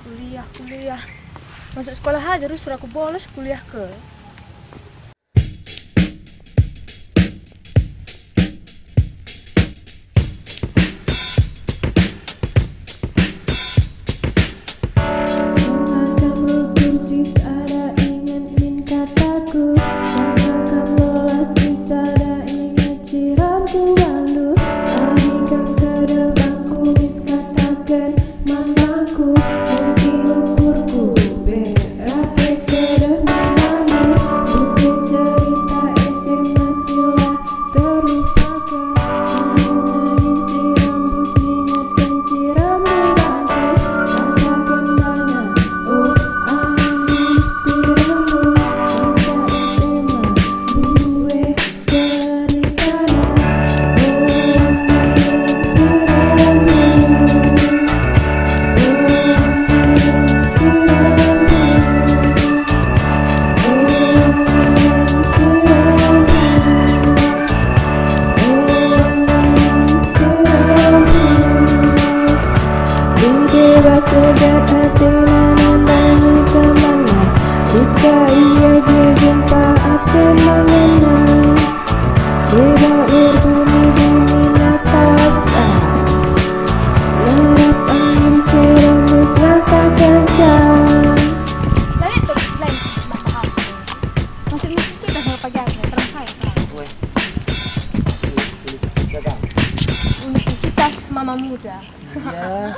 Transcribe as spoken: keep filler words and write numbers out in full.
Kuliah, kuliah. Masuk sekolah aja terus suruh aku bolos kuliah ke. Sama kam rukur sis ada inget min kataku, sama kam lolas sis ada inget ciramku bandu. Ari kam tedeh bangku mis kataken man bangku, mungkin ukurku pe rate tedeh man bandu. Dua cerita S M A silah terlupaken. Angin si rembus ngingetken ciramku bangku. Kataken bana, oh, angin si rembus masa S M A, bue ceritana. Oh, angin si rembus. Oh, angin si rembus. Oh, angin si rembus. Oh, angin si rembus. Dide bas segat atena nandangi temanna. Lit ka ia je jumpa atena ngena. Deba berbuni-buni natapsa. Ngarap angin si rembus ngatakenca. Lain tuh, lain sih, Mas Ahok. Masih mesti kita kalau pagi aja, terus saya, Pak. Weh. Universitas Mama Muda. Iya.